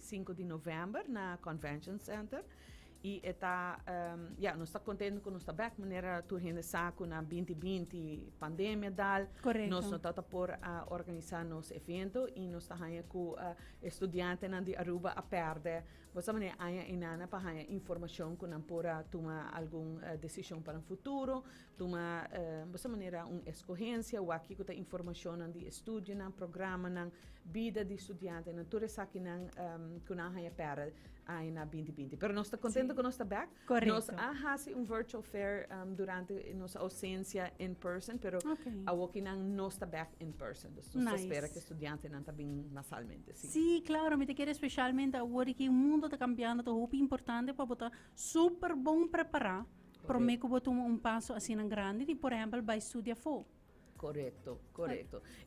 5 di november na Convention Center. Y e ta, ja, nos ta contento cu nos ta back, manera tur hende sa cu na 2020 pandemia dal. Nos no tata por a organisa nos evento y nos ta haya cu estudiantenan di Aruba a perde, bo sa manera, aña inana pa haya informacion cu nan por a tuma algun decision pa nan futuro, tuma, bo sa manera, un escogencia, wak kico ta informacionnan di estudionan, programanan, bida di estudiantenan, tur esakinan cu nan haya perde aña na 2020. Pero nos ta contento cu nos ta back. Nos a haci un virtual fair durante nos ausencia in person, pero awokinan nos ta back in person. Dus nos ta spera cu estudiantenan ta bin masalmente. Si. Si, claro. Mi ta kere specialmente awor cu mundo ta cambiando, ta hopi importante pa bo ta super bon prepara prome cu bo tuma un paso asina grandi di, por ehempel, bay studia afo. Corecto.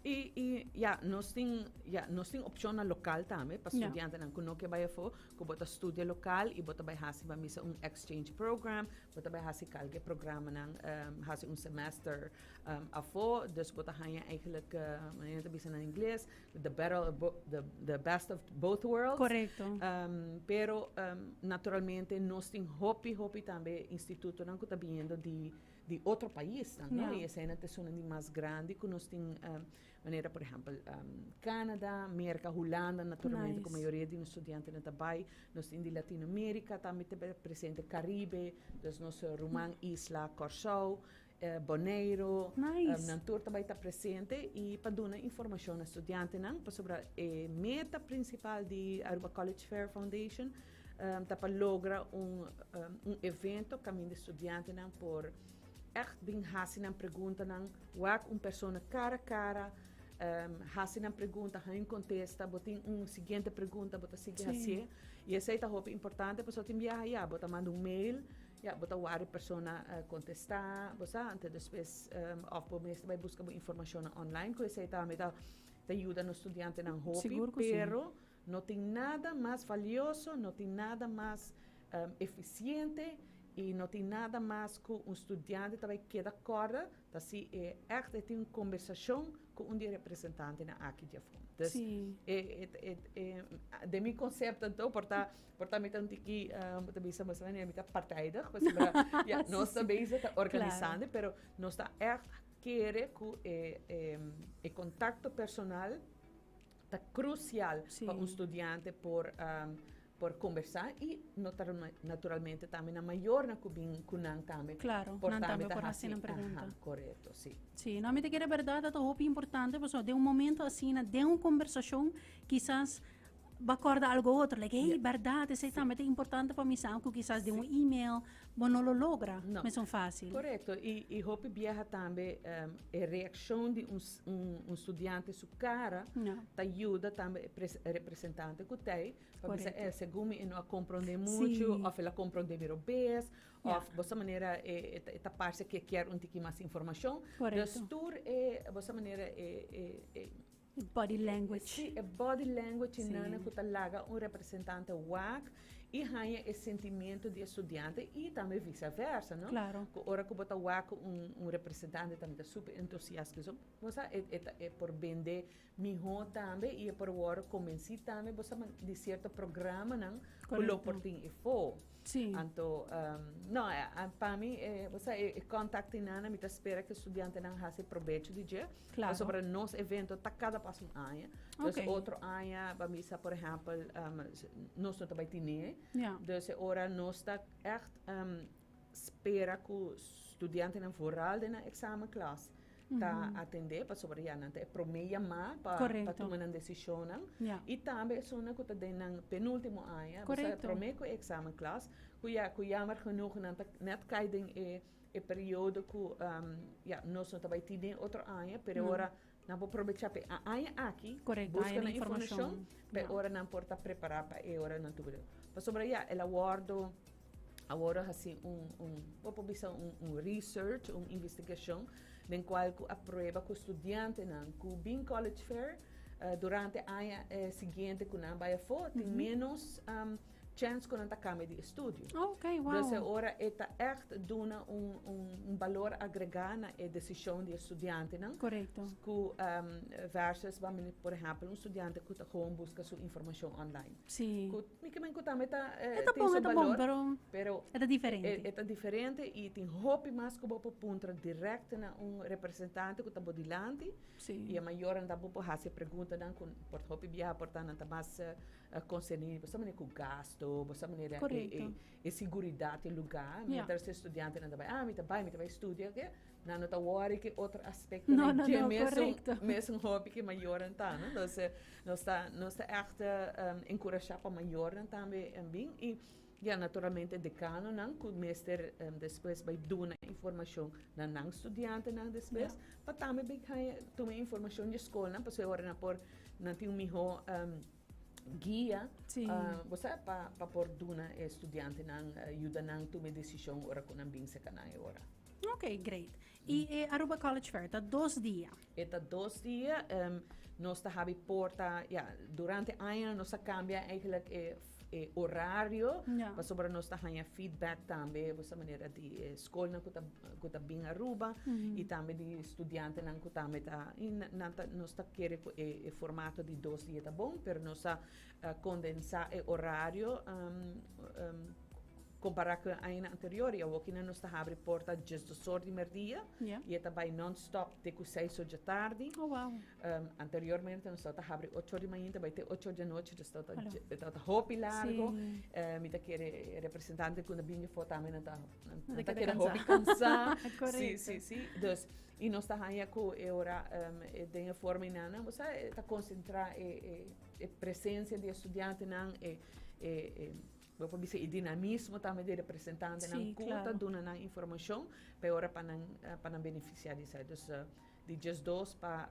Y ja, nos tin opcionnan local tambe pa studiantenan cu no ke bay afo, cu bo ta studia local y bo ta bay haci, ban bisa, un exchange program, bo ta bay haci kalke programanan, haci un semester afo, dus bo ta haya eigenlijk, manera ta bisa na Ingles, the best of both worlds. Pero naturalmente nos tin hopi, hopi tambe institutonan cu ta biniendo di otro paisnan, no? Y esey ta esunnan di mas grandi cu nos tin, manera, por ehempel, Canada, Merca, Hulanda, naturalmente, cu mayoria di nos studiantenan ta bay. Nos tin di Latinoamerica tambe ta presente, Caribe, dus nos ruman isla Corsou, Boneiro, nan tur tambe ta presente y pa duna informacion na studiantenan pasobra e meta principal di Aruba College Fair Foundation ta pa logra un evento caminda studiantenan por echt bin haci nan preguntanan, wak un persona cara a cara, haci nan pregunta, haña un contesta, bo tin un siguiente pregunta, bo ta sigui haci. Y esey ta hopi importante pasobra tin biaha ya bo ta manda un mail, ya bo ta wak e persona contesta, bo sa, anto despues of bo mes ta bay busca bo informacionnan online, cu esey tambe ta yuda nos studiantenan hopi, Sigur cu si. Pero no tin nada mas valioso, no tin nada mas eficiente y no tin nada mas cu un studiante ta bay keda corda, ta si e echt e tin un conversacion cu un di e representantenan aki di afo. Dus den mi concepto anto, por ta mi ta un tiki, bo ta bisa mas manera mi ta partijdig, pasobra ja, nos ta bezig ta organisando, pero nos ta echt kere cu e contacto personal ta crucial pa un studiante por conversa y naturalmente tambe na mayornan cu bin cu nan tambe por nan tambe por haci nan pregunta. Aha, corecto, si. Si, no, mi ta kere berdad ta hopi importante, pasobra den un momento asina, den un conversacion, kisas bo a corda algo otro, like, hey, berdad, esey tambe ta importante pa mi sa, cu kisas den un email bo no lo logra No. mesun facil. Corecto, y hopi biaha tambe e reaccion di un studiante su cara ta yuda tambe e representante cu t'ey, pa bisa, segun mi e no a comprende mucho, of el a comprende miro bes, of bo sa manera e ta parce que kier un tiki mas informacion. Dus tur e, bo sa manera e body language. Si, e body language nana cu ta laga un representante wak y haya e sentimento di estudiante y tambe viceversa, no? Cu ora cu bo ta wak un representante tambe ta super entusiasta, so, bo sa, e por bende miho tambe y e por worde convenci tambe, bo sa, di cierto programanan cu lo por tin efo. Anto, no, pa mi, bo sa, e contact nana, mi ta spera cu estudiantenan haci probecho di dje. Pasobra nos evento ta cada pas un aña. Dus otro aña, ban bisa, por ehempel, nos no ta bay tine. Dus e ora nos ta echt spera cu studiantenan vooral den nan examenklas ta atende, pasobra ya nan ta e prome yama pa tuma nan decisionnan. Y tambe esunnan cu ta den nan penultimo aña, bo sa, prome cu e examenklas, cu ya cu jammer genoeg nan ta net cay den e periodo cu ya nos no ta bay tine otro aña, pero ora nan por probecha pa e aña aki, busca Haya nan informacion. Informacion, pa e ora nan por ta prepara pa e ora nan tuvo. Pasobra ya, el a wordo, a wordo haci un, bo por bisa un research, un investigacion, den cual cu a prueba cu studiantenan cu bin College Fair durante aña siguiente cu nan bay afo, tin menos. Chance cu nan ta cambia di estudio. Dus e ora e ta echt duna un balor agrega na e decision di e studiantenan. Cu versus, por ehempel, un studiante cu ta gewoon busca su informacion online. Cu mi ke men cu tambe ta E ta tin bon, su e ta bon, balor, pero pero e ta diferente. E ta diferente y tin hopi mas cu bo por puntra direct na un representante cu ta bo dilanti. Y e mayornan ta bo por haci e preguntanan cu por hopi biaha por ta nan ta mas concerni bo sa manera cu gasto, bo sa manera e seguridad e lugar, mientras e studiantenan ta bay, ah, mi ta bay, mi ta bay studia, ke, nan no ta worry ke otro aspectonan No, no, dje no, mesun, mesun hopi ke mayornan ta, no? Entonces, nos ta echt encurasha pa mayornan tambe bin y ya, naturalmente decanonan cu mester despues bay duna informacion na nan studiantenan despues, pa tambe bin haya tuma informacion di scolnan, pasobra e ora nan por, nan tin un miho guia, bo sa, pa por duna e studiantenan, yuda nan tuma e decision ora cu nan bin seca nan e ora. Ok, great. Y e Aruba College Fair ta 2 dia? E ta 2 dia. Nos ta habri porta, ja, durante aña nos a cambia eigenlijk e horario, pasobra nos ta haya feedback tambe, bo sa manera di scolnan cu ta bin Aruba y tambe di studiantenan cu tambe ta y nan ta nos ta kere cu e formato di 2 dia ta bon, pero nos a condensa e horario compara cu aña anterior y awor nos ta habri porta 12 or di merdia y e ta bay non-stop te cu 6 or di tardi. Anteriormente nos ta habri 8 or di mainta bay te 8 or di anochi, dus ta ta hopi largo. Mi ta kere representante cu na bin afo tambe nan ta ta keda keda hopi cansa. Si. Dus y nos ta haya cu e ora den e forma inana, bo sa, ta concentra e presencia di studiantenan, e bo por bisa e dinamismo tambe di representantenan cu ta duna nan informacion pa e ora pa nan beneficia di esey. Dus di 12 pa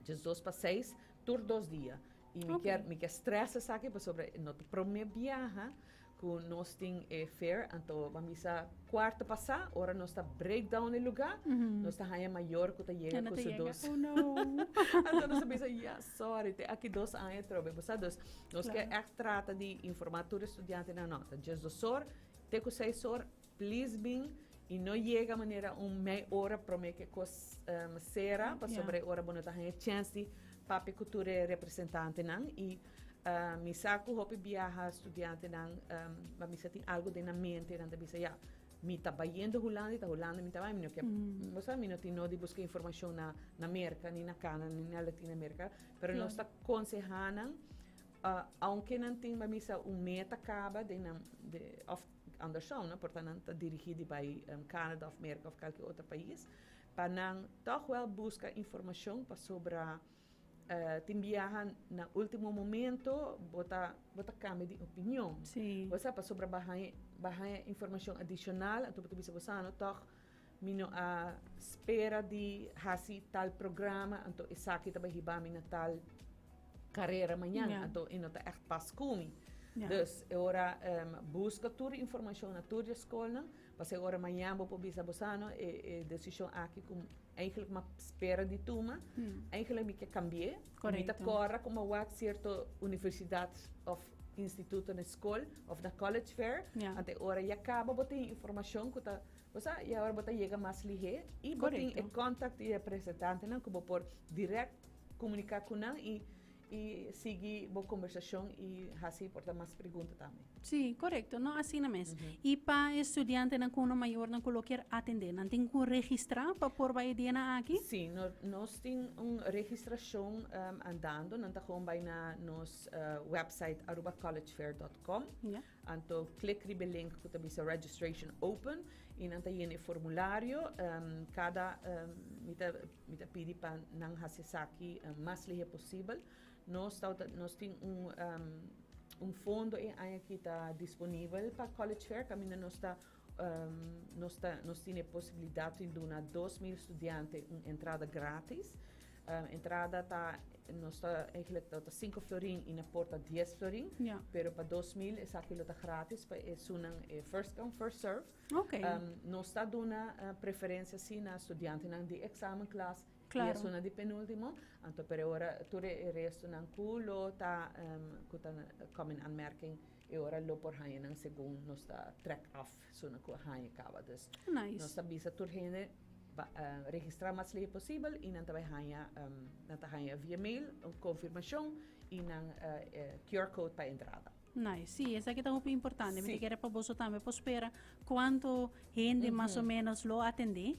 5:36 tur 2 dia. Y mi kier stress esaki pasobra no ta prome biaha cu nos tin e fair, anto ban bisa cuarto pasa, ora nos ta breakdown e lugar, nos ta haya mayor cu ta yega Na cu ta su yega. dos. Oh no. Anto nos ta bisa, ja, sorry, te aki 2 aña atrobe. Bo sa, dus nos kier echt trata di informa tur studiantenan, no, ta 12 or, te cu 6 or, please bin y no yega manera un mei ora prome cu cos cera, pasobra ora bo no ta haya chance di papia cu tur e representantenan y mi sa cu hopi biaha studiantenan, ma mi sa tin algo den na mente, nan ta bisa, ja, mi ta bayendo Hulanda, ta Hulanda mi ta bay, mi no kier, bo sa, mi no tin no di busca informacion na Merca, ni na Canada, ni na Latinoamérica, pero nos ta conseha nan, aunke nan tin, ba misa, un meta caba den nan, of andersom, no, por ta nan ta dirigi di bay Canada of Merca of cualkier otro pais, pa nan toch wel busca informacion pasobra tin biaha na ultimo momento bo ta cambia di opinion. Bo sa, pasobra bo a haya informacion adicional, anto bo ta bisa, bo sa, no, toch mi no a spera di hasi tal programa, anto esaki ta bay hiba mi na tal carera mañan, anto e no ta echt pas cu mi. Dus e ora busca tur informacion na tur scolnan, pa e ora mañan bo por bisa, bo sa, no, e decision aki cu eigenlijk m'a spera di tuma, eigenlijk mi kier cambia. Mi ta corda cu m'a wak cierto universidad of instituto na scol of na college fair, anto ora ya caba bo tin informacion cu ta, bo sa, y ora bo ta yega mas lihe y bo tin e contact di representantenan cu bo por direct comunica cu nan y sigui bo conversacion y hasi por ta mas pregunta tambe. Si, corecto. No, asina mes. Y pa studiantenan cu nan mayornan cu lo kier atende, nan tin cu registra pa por bay e aki? Si, no, nos tin un registracion andando, nan ta gewoon bay na nos website arubacollegefair.com. Anto click riba e link cu ta bisa registration open y nan ta yena e formulario. Cada mi ta pidi pa nan hasi esaki mas lihe posibel. Nos tin un fondo e aña aki ta disponibel pa College Fair, caminda nos tin e posibilidad di duna 2000 studiante un entrada gratis. Entrada ta nos ta eigenlijk ta 5 florin y na porta 10 florin, pero pa 2000 esaki lo ta gratis pa esunnan first come, first serve. Nos ta duna preferencia si na studiantenan di examenklas. E esun di penultimo, anto pero ora tur e resto nan cu lo ta cu ta come in aanmerking e ora lo por haya nan segun nos ta trek af esun cu haya caba. Dus nos ta bisa tur hende registra mas lihe posibel y nan ta bay haya nan ta haya via mail un confirmacion y nan QR code pa entrada. Nice. Sí, esaki ta hopi importante. Mi ta kere pa boso tambe por spera cuanto hende mas o menos lo atende.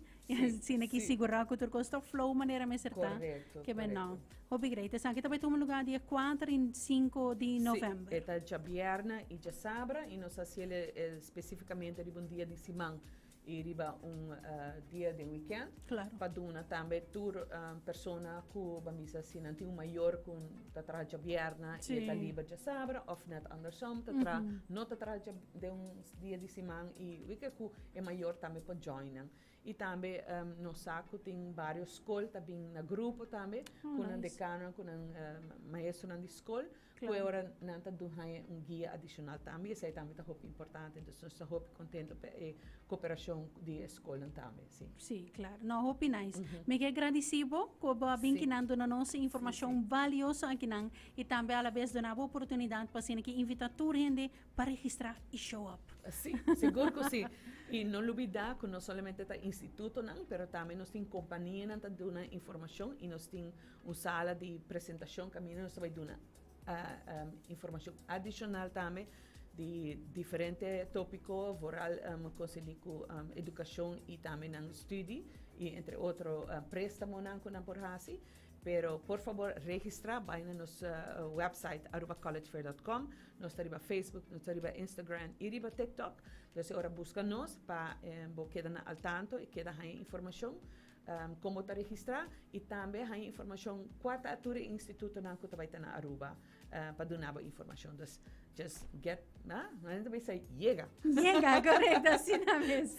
Sina ki sigura cu tur cos ta flow manera mester ta. Ke ben no. Hopi great. Esaki ta bay tuma lugar dia 4 y 5 di november. E ta djabièrnè y djasabra y nos a haciele specificamente riba un dia di siman y riba un dia den weekend. Pa duna tambe tur persona cu ban bisa si nan tin un mayor cu ta traha djabièrnè y e ta liber djasabra of net andersom ta traha no ta traha den un dia di siman y weekend cu e mayor tambe por join nan. Y tambe nos sa cu tin varios scol ta bin na grupo tambe cu nan decanonan cu nan maestronan di scol cu e ora nan ta haña un guia adicional tambe y esey tambe ta hopi importante. Entonces nos ta hopi contento pa e cooperacion di e scolnan tambe, si. Si, claro. No, hopi nice. Mi ke gradici bo cu bo a bin kinan duna nos e informacion valioso akinan y tambe alabes duna bo oportunidad pa asina ki invita tur hende pa registra y show up. Si, sigur cu si. Y no lubida cu no solamente ta institutonan, pero tambe nos tin companianan ta duna informacion y nos tin un sala di presentacion caminda nos ta bay duna informacion adicional tambe di diferente topico, vooral concerni cu educacion y tambe nan studie y entre otro prestamonan cu nan por haci. Pero por favor registra, bay na nos website arubacollegefair.com. Nos ta riba Facebook, nos ta riba Instagram y riba TikTok. Dus ora busca nos pa bo keda na al tanto y keda haña informacion con bo ta registra y tambe haña informacion cua ta tur e institutonan cu ta bay ta na Aruba pa duna bo informacion. Dus just get, na, nan ta bisa yega. Yega, correcto, asina mes.